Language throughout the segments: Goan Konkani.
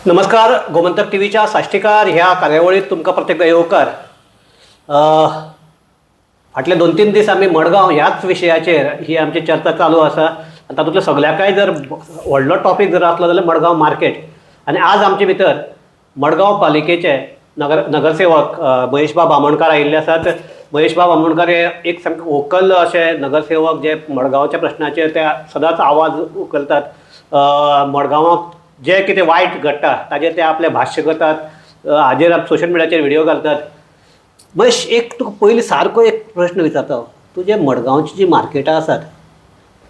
नमस्कार, गोमंतक टी व्हीच्या साश्टीकार ह्या कार्यावळीत तुमकां प्रत्येक येवकार. फाटले 2-3 दीस आमी मडगांव ह्याच विशयाचेर ही आमची चर्चा चालू आसा आनी तातूंतलो सगळ्याकय जर व्हडलो टॉपीक जर आसलो जाल्यार मडगांव मार्केट. आनी आज आमचे भितर मडगांव पालिकेचे नगरसेवक महेशबाब आमोणकार आयिल्ले आसात. महेशबाब आमोणकार हे एक सामके वोकल अशे नगरसेवक जे मडगांवच्या प्रश्नाचेर ते सदांच आवाज उखलतात. मडगांवाक जे कितें वायट घडटा ताजेर ते आपलें भाश्य करतात, हाजेर सोशल मिडियाचेर व्हिडियो घालतात. महेश, एक तुका पयलीं सारको एक प्रश्न विचारता, तुजे मडगांवची जी मार्केटां आसात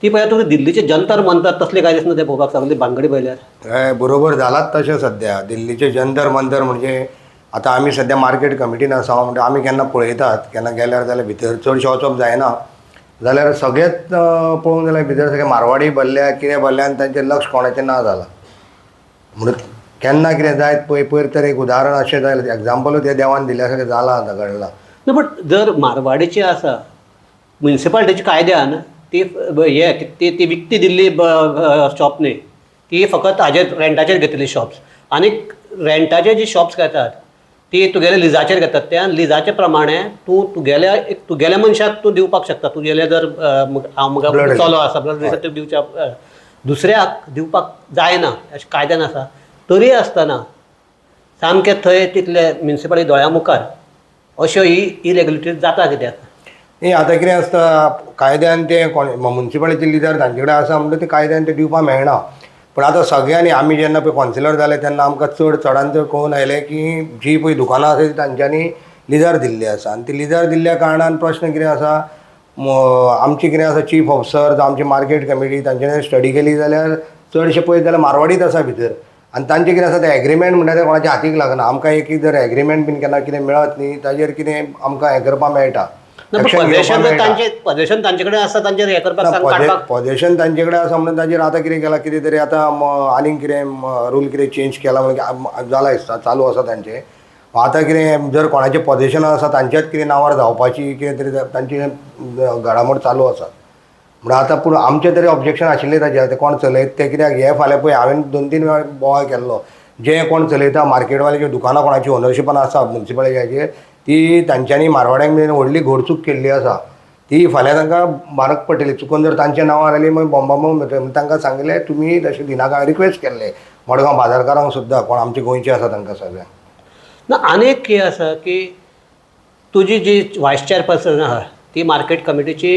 ती पळय तुका दिल्लीचे जंतर मंतर तसले काय दिसना ते पळोवपाक सगळी भानगडी पळयल्यार? हय, बरोबर जालात तशें. सद्या दिल्लीचे जंतर मंतर म्हणजे आतां आमी सद्या मार्केट कमिटीन आसा म्हणटा, आमी केन्ना पळयतात, केन्ना गेल्यार जाल्यार भितर चडशें वचप जायना, जाल्यार सगळेच पळोवंक जाल्यार भितर सगळे मारवाडी भरल्या, कितें भरल्या आनी तांचें लक्ष कोणाचें ना जालां. म्हणून केन्ना कितें जायत पळय, पयर तर एक उदाहरण अशें जालें, एग्जाम्पलूच हें देवान दिल्या सारकें जालां, आतां घडलां. ना, बट जर मारवाडीची आसा, म्युनिसिपालिटीच्या कायद्यान ती हे ती ती विकती दिल्ली शॉप न्ही, ती फकत हाजेर रेंटाचेर घेतिल्ली शॉप्स. आनी रेंटाचेर जी शॉप्स घेतात ती तुगेले लिजाचेर घेतात ते, आनी लिजाचे प्रमाणे तूं तुगेल्या एक तुगेल्या मनशाक तूं दिवपाक शकता. तुगेले जर हांव Blood चलो आसा, ब्लड रिलेटीव दिवच्या, दुसऱ्याक दिवपाक जायना अशें कायद्यान आसा. तरी आसतना सामकें थंय तितले म्युनिसिपालिटी दोळ्या मुखार अश्यो ही इरेग्युलरिटीज जाता कित्याक? न्ही, आतां कितें आसता, कायद्यान तें कोण मुन्सिपालिटी लिजर तांचे कडेन आसा म्हणटा, ते कायद्यान तें दिवपाक मेळना. पूण आतां सगळ्यांनी, आमी जेन्ना पळय कॉन्सिलर जाले तेन्ना आमकां चड चडान चड कळून आयलें की जी पळय दुकानां आसा ती तांच्यांनी लिजार दिल्ली आसा. आनी ती लिजार दिल्ल्या कारणान प्रश्न कितें आसा, आमची कितें आसा, चीफ ऑफिसर जावं आमची मार्केट कमिटी तांच्यांनी स्टडी केली जाल्यार चडशे पळयत जाल्यार मारवाडीच आसा भितर. आनी तांचें कितें आसा, तें एग्रीमेंट म्हणटा तें कोणाच्या हातीक लागना. आमकां एक जर एग्रीमेंट बीन केन्ना कितें मेळत न्ही, ताजेर कितें आमकां हें करपाक मेळटा. ना, पण Action घेवपाक पॉझेशन मेळटा. तांचे, पॉझेशन तांचे कडेन आसा, तांचेर हें करपाक सांग काडपाक. पॉझेशन तांचे कडेन आसा म्हणून ताजेर आतां कितें केलां, कितें तरी आतां आनीक कितें रूल कितें चेंज केला म्हणून जालां दिसता, चालू आसा तांचें. आतां कितें जर कोणाचें पॉझेशन आसा तांच्याच कितें नांवार जावपाची कितें तरी तांची घडामोड चालू आसा. म्हणून आतां पूण आमचें तरी ऑब्जेक्शन आशिल्लें ताजेर, आतां कोण चलयता तें कित्याक हें फाल्यां पळय हांवें 2-3 वेळार बोवाळ केल्लो, जे कोण चलयता मार्केटवाले, ज्यो दुकानां कोणाची ओनरशिपान आसा मुन्सिपालिटीचेर, ती तांच्यांनी मारवाड्यांक बीन व्हडली घोडचूक केल्ली आसा, ती फाल्यां तांकां म्हारग पडटली. चुकून जर तांच्या नांवार आयली मागीर बोंबाबोंब जातलें. म्हणून तांकां सांगिल्लें तुमी तशें दिनाका, रिक्वेस्ट केल्लें मडगांव बाजारकारांक सुद्दां, कोण आमचे गोंयचे आसा तांकां सगळ्यांक. ना, आनी एक हें आसा की तुजी जी वायस चेअरपर्सन आहा ती मार्केट कमिटीची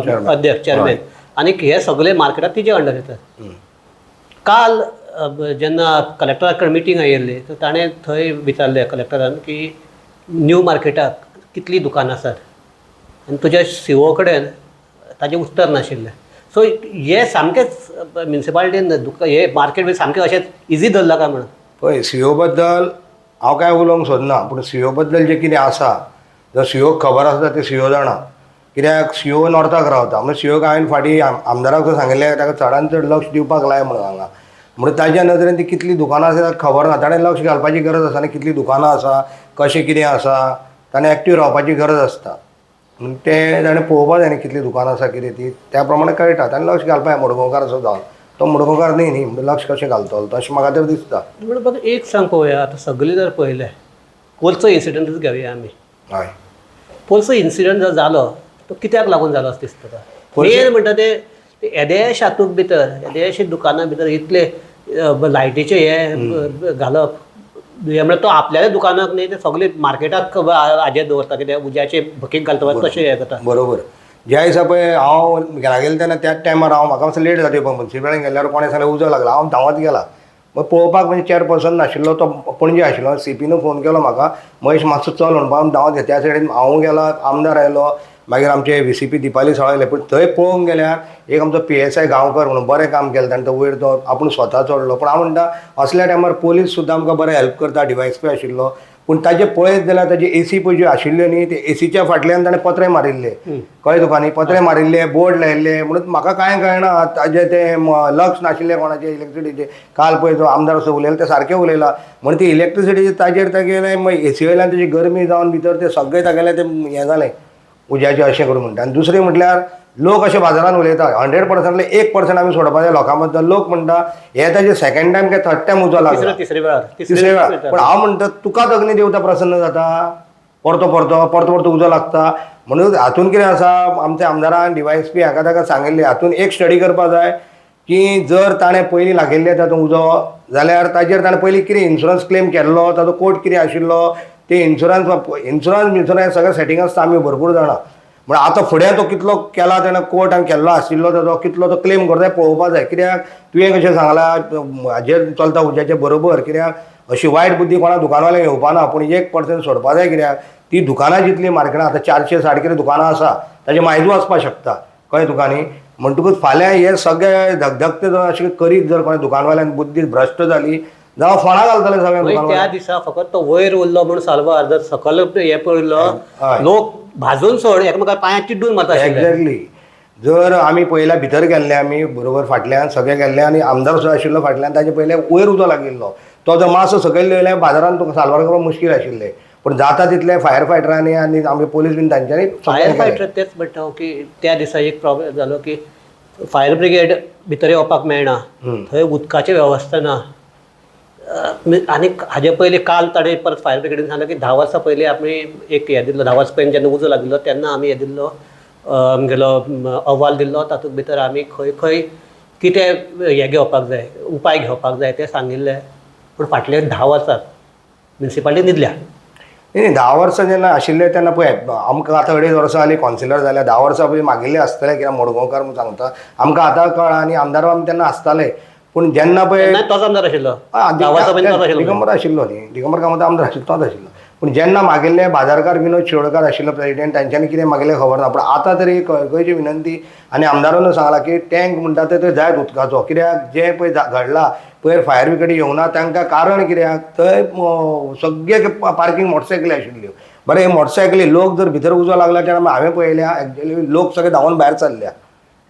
Chairman. अध्यक्ष, चेअरमॅन, आनी हे सगळे मार्केटात तिजे अंडर येतात. काल जेन्ना कलेक्टरा कडेन मिटींग आयिल्ली तर ताणें थंय विचारलें कलेक्टरान की न्यू मार्केटाक कितलीं दुकानां आसात, आनी तुज्या सीओ कडेन ताजें उत्तर नाशिल्लें. सो हे सामकेंच म्युनिसिपालिटीन हे मार्केट बी सामकें अशेंच इजी धरलां काय म्हणून? पळय, सीओ बद्दल हांव कांय उलोवंक सोदना, पूण सीओ बद्दल जें कितें आसा, जर सीओक खबर आसा तें सीओ जाणा, कित्याक सीओ नॉर्थाक रावता. म्हणून सीओक हांवें फाटीं आमदाराक सुद्दां सांगिल्लें ताका चडान चड लक्ष दिवपाक लाय म्हणून हांगा. म्हणून ताज्या नदरेन ती कितलीं दुकानां आसा ताका खबर ना, ताणें लक्ष घालपाची गरज आसा न्ही, कितलीं दुकानां आसा, कशें कितें आसा, ताणें एक्टीव रावपाची गरज आसता. म्हणून तें ताणें पळोवपा जाय न्ही, कितलीं दुकानां आसा कितें ती, त्या प्रमाणे कळटा. ताणें लक्ष घालपा जाय, मडगांवकार असो जावन तो मडगांवकार न्ही न्ही, म्हणून लक्ष कशें घालतलो तशें म्हाका तर दिसता. पूण बघ, एक सांग पळोवया, आतां सगळीं जर पळयलें पोरचो इन्सिडंटूच घेवया आमी. पोरचो इन्सिडंट जर जालो तो कित्याक लागून जालो अशें दिसता तुका? मेन म्हणटा ते येदेश हातूंत भितर, येदेशे दुकानां भितर इतले लायटीचे हे घालप, हे म्हळ्यार तो आपल्याल्या दुकानाक न्ही, ते सगळे मार्केटाक हाजेर दवरता, कित्याक उज्याचे भकीक घालता तशें हें जाता. बरोबर, ज्या दिसा पळय हांव घरा गेलो तेन्ना त्याच टायमार हांव, म्हाका मातसो लेट जाता, पळय मुन्सिपालिटीन गेल्यार कोणें सांगलें उजो लागला, हांव धांवत गेला. मागीर पळोवपाक म्हणजे चेअरपर्सन नाशिल्लो, तो पणजे आशिल्लो. सीपीनू फोन केलो म्हाका, महेश मातसो चल म्हणपा, हांव धांवत गेलो. त्या सायडीन हांव गेला, आमदार आयलो, मागीर आमचे VCP Deepali साळ आयले. पूण थंय पळोवंक गेल्यार एक आमचो PSI गांवकर म्हणून बरें काम केलें ताणें, तो वयर तो आपूण स्वता चडलो. पूण हांव म्हणटा असल्या टायमार पोलीस सुद्दां आमकां बरें हेल्प करता, DYSP आशिल्लो. पूण ताजें पळयत जाल्यार ताजी एसी पळय ज्यो आशिल्ल्यो न्ही, ते एसीच्या फाटल्यान ताणें पत्रे मारिल्ले, कळ्ळें तुका न्ही, पत्रे मारिल्ले, बोर्ड लायिल्ले. म्हणून म्हाका कांय कळना, ताजें तें लक्ष नाशिल्लें कोणाचें इलेक्ट्रिसिटीचें. काल पळय जो आमदार असो उलयला ते सारकें उलयला, म्हणून ती इलेक्ट्रिसिटीचे ताजेर तागेलें एसी वयल्यान ताजी गरमी जावन भितर ते सगळें तागेलें तें हें जालें उज्याचें अशें करून म्हणटा. आनी दुसरें म्हटल्यार लोक अशे बाजारान उलयता. 100%ले 1% आमी सोडपा जाय लोकां बद्दल. लोक म्हणटा हे ताजे सेकंड टायम काय थर्ड टायम उजो लागला. तिसरे वेळार. तिसरे वेळार. पण हांव म्हणटा तुकाच अग्निदेवता प्रसन्न जाता, परतो परतो परतो परतो उजो लागता. म्हणून हातून कितें आसा, आमच्या आमदारान डीवायएसपी हाका ताका सांगिल्लें, हातून एक स्टडी करपा जाय की जर ताणें पयलीं लागिल्लें तातूंत उजो जाल्यार ताजेर ताणें पयलीं कितें इन्शुरन्स क्लेम केल्लो, ताजो कोट कितें आशिल्लो, ते इन्शुरन्स इन्शुरन्स बिन्शुरन्स सगळें सेटींग आसता, आमी भरपूर जाणां. म्हण आतां फुडें तो कितलो केला ताणें कोट आनी केल्लो आशिल्लो ताजो कितलो तो क्लेम करता पळोवपा जाय. कित्याक तुवें कशें सांगलां हाजेर चलता उज्याचें बरोबर, कित्याक अशी वायट बुद्धी कोणा दुकानवाल्यांक येवपा ना, पूण 1% सोडपा जाय. कित्याक ती दुकानां जितलीं मार्केटान आतां 460 कितें दुकानां आसा ताजे मायजू आसपाक शकता कळ्ळें तुका न्ही. म्हणटकूच फाल्यां हे सगळे धगधगते जर अशें करीत जर कोणा दुकानवाल्यान बुद्धी भ्रश्ट जाली जावं फोणां घालतले सगळ्या दुकानवाले. त्या दिसा फकत तो वयर उरलो म्हूण साल्वार, जर सकयल हे पळयलो लोक भाजून सोड एकामेका पांयां चिड्डून मारता. एक्झॅक्टली. जर आमी पयल्या भितर गेल्ले, आमी बरोबर फाटल्यान सगळे गेल्ले आनी आमदार सुद्दां आशिल्लो फाटल्यान, ताजे पयले वयर उजो लागिल्लो तो जर मातसो सकयल येयल्यार बाजारान तुका साल्वार करपाक मुश्कील आशिल्लें. पूण जाता तितले फायर फायटरांनी आनी आमचे पोलीस बीन तांच्यांनी फायर फायटर तेच म्हणटा हांव की त्या दिसा एक प्रॉब्लेम जालो की फायर ब्रिगेड भितर येवपाक मेळना, थंय उदकाची वेवस्था ना. आनी हाजे पयलीं काल ताणें परत फायर ब्रिगेडीन सांगलें की 10 वर्सां पयलीं आमी एक हें दिल्लो, 10 वर्सां पयलीं जेन्ना उजो लागिल्लो तेन्ना आमी हें दिल्लो, आमगेलो अहवाल दिल्लो, तातूंत भितर आमी खंय खंय कितें हें घेवपाक जाय, उपाय घेवपाक जाय तें सांगिल्लें. पूण फाटले 10 वर्सां म्युनिसिपालिटी न्हिदल्या. न्ही 10 वर्सां जेन्ना आशिल्ले तेन्ना पळय आमकां आतां 2.5 वर्सां जालीं कॉन्सिलर जाल्या, 10 वर्सां पयलीं मागिल्लें आसतलें कित्याक मडगांवकार म्हूण सांगता आमकां आतां कळ्ळां आनी आमदार आमी तेन्ना आसताले. पूण जेन्ना पळय तोच आमदार आशिल्लो, दिगंबर आशिल्लो न्ही, दिगंबर कामत आमदार आशिल्लो तोच आशिल्लो. पूण जेन्ना मागिल्ले बाजारकार विनोद शिरोडकार आशिल्लो प्रेजिडेंट, तांच्यांनी कितें मागिल्लें खबर ना. पूण आतां तरी कळकळीची विनंती आनी आमदारानूय सांगलां की टँक म्हणटा ते जायत उदकाचो, कित्याक जें पळय घडलां पयर फायर ब्रिगेड येवना तांकां कारण कित्याक थंय सगळे पार्कींग मोटरसायकली आशिल्ल्यो. बरें हे मोटरसायकली लोक जर भितर उजो लागला तेन्ना हांवें पळयल्या एक्चुअली लोक सगळे धांवून भायर सरल्या,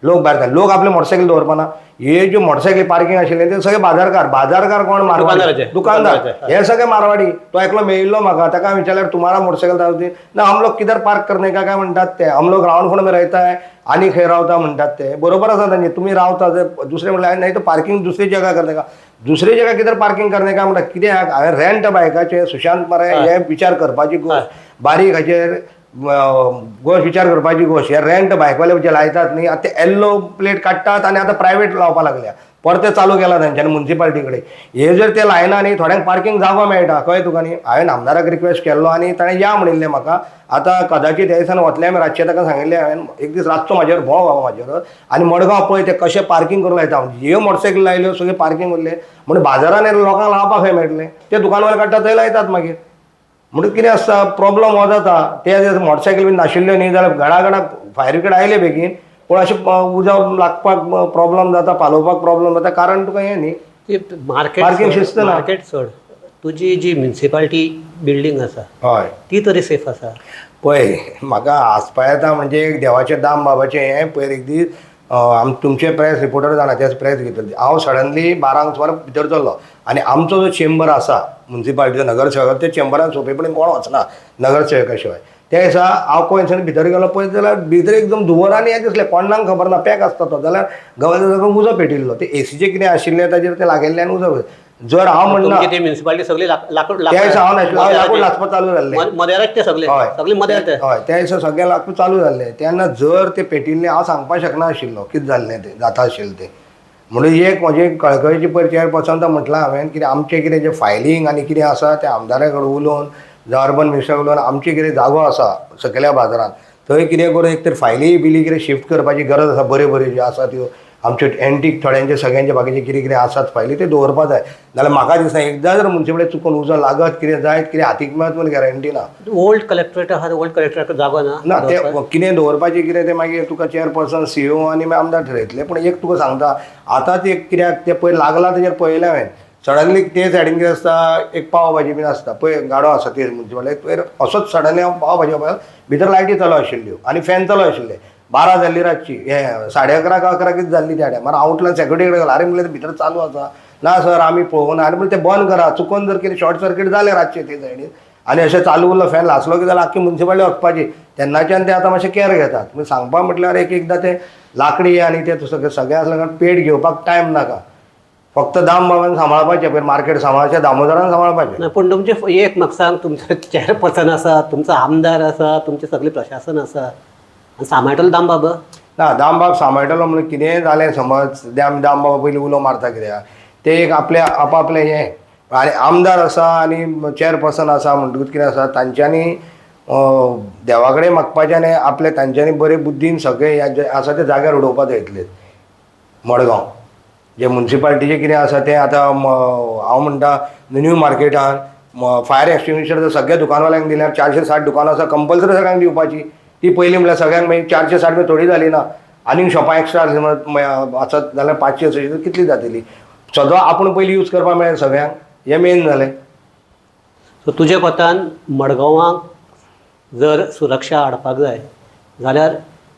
लोक भायर सरले, लोक आपले मोटरसायकल दवरपाना. हे ज्यो मोटरसायकली पार्कींग आशिल्ले ते सगळे बाजारकार, बाजारकार कोण मारवाडी दुकानदार, हे सगळे मारवाडी. तो एकलो मेळिल्लो म्हाका, ताका हांवें विचारल्यार तुम्हारा मोटरसायकल ना हम लोग किधर पार्क करने का काय म्हणटात ते, हम लोग ग्राउंड फ्लोर में रहता है आनी खंय रावता म्हणटात ते. बरोबर आसा तांचे, तुमी रावता जर दुसरे म्हणल्यार नाही तर पार्किंग दुसरी जगा करने का, दुसरी जगा किधर पार्किंग करने का म्हणटा. कित्याक हांवें रेंट बायकाचे सुशांत मरे हे विचार करपाची गोश्ट, बारीक हाचेर गोश्ट विचार करपाची गोश्ट. हे रेंट बायकवाले जे लायतात न्ही आतां ते येल्लो प्लेट काडटात आनी आतां प्रायवेट लावपाक लागल्या, परते चालू केला तांच्यांनी मुन्सिपालिटी कडेन. हे जर ते लायना न्ही थोड्यांक पार्किंग जागो मेळटा कळ्ळें तुका न्ही. हांवें आमदाराक रिक्वेस्ट केल्लो आनी ताणें या म्हणिल्लें म्हाका. आतां कदाचित ह्या दिसान वतले आमी रातचें, ताका सांगिल्लें हांवें एक दीस रातचो म्हाजेर भोंव बाबा म्हाजेर आनी मडगांव पळय ते कशें पार्किंग करून लायता, ह्यो मोटरसायकली लायल्यो सगळ्यो पार्किंग उरलें म्हण बाजारान लोकांक लावपाक खंय मेळटलें, ते दुकानवाले काडटा थंय लायतात मागीर. म्हणून कितें आसता प्रॉब्लम हो जाता. ते मोटरसायकल बीन नाशिल्ल्यो न्ही जाल्यार घडा घडा फायर ब्रिगेड आयले बेगीन, पूण अशें उजो लागपाक प्रॉब्लम जाता, पालोवपाक प्रॉब्लम जाता, कारण तुका हें न्ही मार्केट पार्किंग शिस्त ना. मार्केट सोड, तुजी जी म्युनिसिपालिटी बिल्डींग आसा हय ती तरी सेफ आसा. पळय म्हाका हांसपा येता म्हणजे एक देवाचें दाम बाबाचें हें पयर एक दीस आम तुमचे प्रेस रिपोर्टर जाणा तेच प्रेस घेतले, हांव सडनली 12 सुमार भितर चल्लो आनी आमचो जो चेंबर आसा मुन्सिपालिटीचो नगरसेवक, त्या चेंबरान सोंपेपणी कोण वचना नगरसेवका शिवाय. त्या दिसा हांव कोण भितर गेलो पळयत जाल्यार भितर एकदम धुंवर आनी हें दिसलें, कोणाक खबर ना पॅक आसता तो, जाल्यार गव्हाच्या उजो पेटिल्लो, ते एसीचें कितें आशिल्लें ताजेर तें लागिल्लें आनी उजो. जर हांव म्हणना ती म्युनिसिपालिटी सगळी लाकूड त्या दिसा हांव नाशिल्लो, लाकूड लासपाक चालू जाल्लें, मदेराच ते सगळे सगळे मदेर ते, हय त्या दिसा सगळें लाकूड चालू जाल्लें तेन्ना जर ते पेटिल्लें हांव सांगपाक शकना आशिल्लो कितें जाल्लें तें जाता आशिल्लें तें. म्हणून एक म्हजे कळकळीची पयर चेअरपर्सन म्हटलां हांवें कितें आमचें कितें जें फायलींग आनी कितें आसा तें आमदारा कडेन उलोवन जावं अर्बन मिनिस्टर उलोवन आमचें कितें जागो आसा सकयल्या बाजारांत थंय कितें करून एक तर फायली बिली कितें शिफ्ट करपाची गरज आसा, बऱ्यो बऱ्यो ज्यो आसा त्यो आमच्यो एन्टीक थोड्यांचे सगळ्यांचे बाकीचे कितें कितें आसात फायली ते दवरपा जाय. नाल्यार म्हाका दिसना एकदां जर मुन्सिपालिटी चुकून उजो लागत कितें जायत कितें हातीक मेळत म्हूण गॅरंटी ना. ओल्ड कलेक्टरेट आसा, ओल्ड कलेक्टरेट जागो ना ना ते कितें दवरपाचें कितें तें मागीर तुका चेअरपर्सन सीईओ आनी मागीर आमदार ठरयतले. पूण एक तुका सांगता आतांच एक कित्याक तें पयर लागलां तेजेर पळयलें हांवें सडनली ते सायडीन कितें आसता एक पाव भाजी बीन आसता पळय गाडो आसा ते मुन्सिपालिटी पयर असोच सडनली हांव पाव भाजी पळयलो भितर लायटी चालू आशिल्ल्यो आनी फॅन चालू आशिल्ले, 12 जाल्ली रातची, हे 11:30 11 कितें जाल्ली त्या टायमार. हांव उठलो सेक्युरिटी कडेन गेलो, आरे म्हणलें भितर चालू आसा ना सर आमी पळोवना, आनी म्हणलें तें बंद करा, चुकोन जर कितें शॉर्ट सर्कीट जालें रातचें ते सायडीन आनी अशें चालू उरलो फॅन लासलो की जाल्यार आख्खी मुन्सिपालिटी वचपाची. तेन्नाच्यान ते आतां मातशें कॅर घेतात. म्हणजे सांगपा म्हटल्यार एक एकदां ते लाकडी आनी ते सगळें सगळें आसल्या कारणान पेट घेवपाक टायम नाका, फक्त दामबाबान सांबाळपाचें, पयर मार्केट सांबाळचें दामोदरान सांबाळपाचें. ना, पूण तुमचे एक म्हाका सांग, तुमचो चेअरपर्सन आसा, तुमचो आमदार आसा, तुमचें सगळें प्रशासन आसा आनी सांबाळटलो दामबाब? ना, दामबाब सांबाळटलो म्हणून कितेंय जालें समज, दामबाबा पयलीं उलो मारता कित्याक ते एक आपले आपापलें हें, आनी आमदार आसा आनी चेअरपर्सन आसा म्हणटकूच कितें आसा तांच्यांनी देवा कडेन मागपाचें आनी आपले तांच्यांनी बरे बुद्दीन सगळें हें जें आसा तें जाग्यार उडोवपाक जाय इतलें. मडगांव जे मुन्सिपाल्टीचें कितें आसा तें आतां हांव म्हणटा न्यू मार्केटान फायर एक्सटिंग्विशर जर सगळ्या दुकानवाल्यांक दिल्यार 460 दुकानां आसा, कंपल्सरी सगळ्यांक दिवपाची. ती पयलीं म्हणल्यार सगळ्यांक मागीर 460 मागीर थोडी जाली ना, आनीक शॉपां एक्स्ट्रा आसत जाल्यार 500 600 कितली जातली? सदो आपूण पयलीं यूज करपाक मेळ्ळें सगळ्यांक, हें मेन जालें. सो तुज्या कोतान मडगांवाक जर सुरक्षा हाडपाक जाय जाल्यार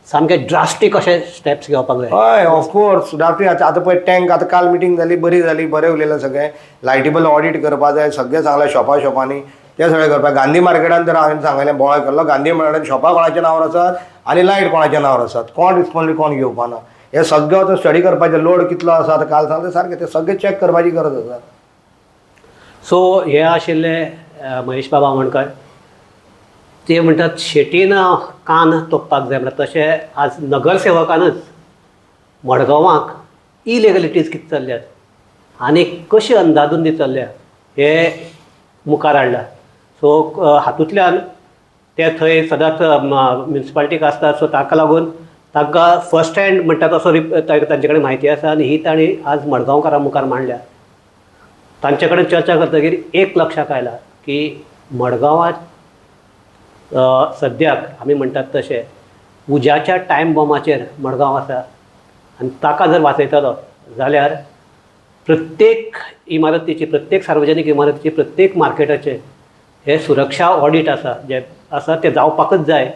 सामके ड्रास्टीक अशे स्टेप्स घेवपाक जाय. हय, ऑफकोर्स डाक्टर. आतां आतां पळय टँक, आतां काल मिटींग जाली, बरी जाली, बरें उलयलें सगळें. लायटी बल्ब ऑडीट करपा जाय, सगळें सांगलें शॉपा शॉपांनी तें सगळें करपाक. गांधी मार्केटान तर हांवें सांगलें, बोवाळ केल्लो गांधी मार्केटान शॉपां कोणाच्या नांवार आसात आनी लायट कोणाच्या नांवार आसात, कोण रिस्पॉन्सिबिलिटी कोण घेवपा ना, हें सगळें आतां स्टडी करपाचें. लोड कितलो आसा आतां काल सांगलें सारकें, तें सगळें चॅक करपाची गरज आसा. सो हे आशिल्ले महेश बाबा आमोणकर. ते म्हणटात शेटीन कान तोपपाक जाय म्हणटा, तशें आज नगरसेवकानच मडगांवाक इलिगलिटीज कितें चल्ल्यात आनी कशी अंदाधुंदी चल्ल्या हे मुखार हाडला. सो हातूंतल्यान ते थंय सदांच म्युनिसिपालिटीक आसतात, सो ताका लागून तांकां फर्स्ट हँड म्हणटा तसो तांचे कडेन म्हायती आसा आनी ही तांणी आज मडगांवकारां मुखार मांडल्या. तांचे कडेन चर्चा करतकीर एक लक्षाक आयलां की मडगांवांत सद्याक आमी म्हणटात तशें उज्याच्या टायम बॉमाचेर मडगांव आसा आनी ताका जर वाचयतलो जाल्यार प्रत्येक इमारतीची, प्रत्येक सार्वजनीक इमारतीची, प्रत्येक मार्केटाचें हें सुरक्षा ऑडीट आसा जें आसा तें जावपाकच जाय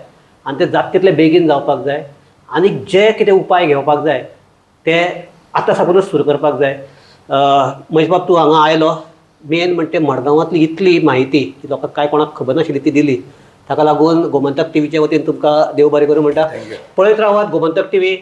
आनी तें जाता तितलें बेगीन जावपाक जाय आनी जे कितें उपाय घेवपाक जाय ते आतां साकूनच सुरू करपाक जाय. महेश बाब, तूं हांगा आयलो, मेन म्हणटे मडगांवांतली इतली म्हायती की लोकांक कांय कोणाक खबर नाशिल्ली ती दिली, ताका लागून गोमंतक टीव्हीच्या वतीन तुमकां देव बरें करूं म्हणटा. पळयत रावात गोमंतक टीव्ही.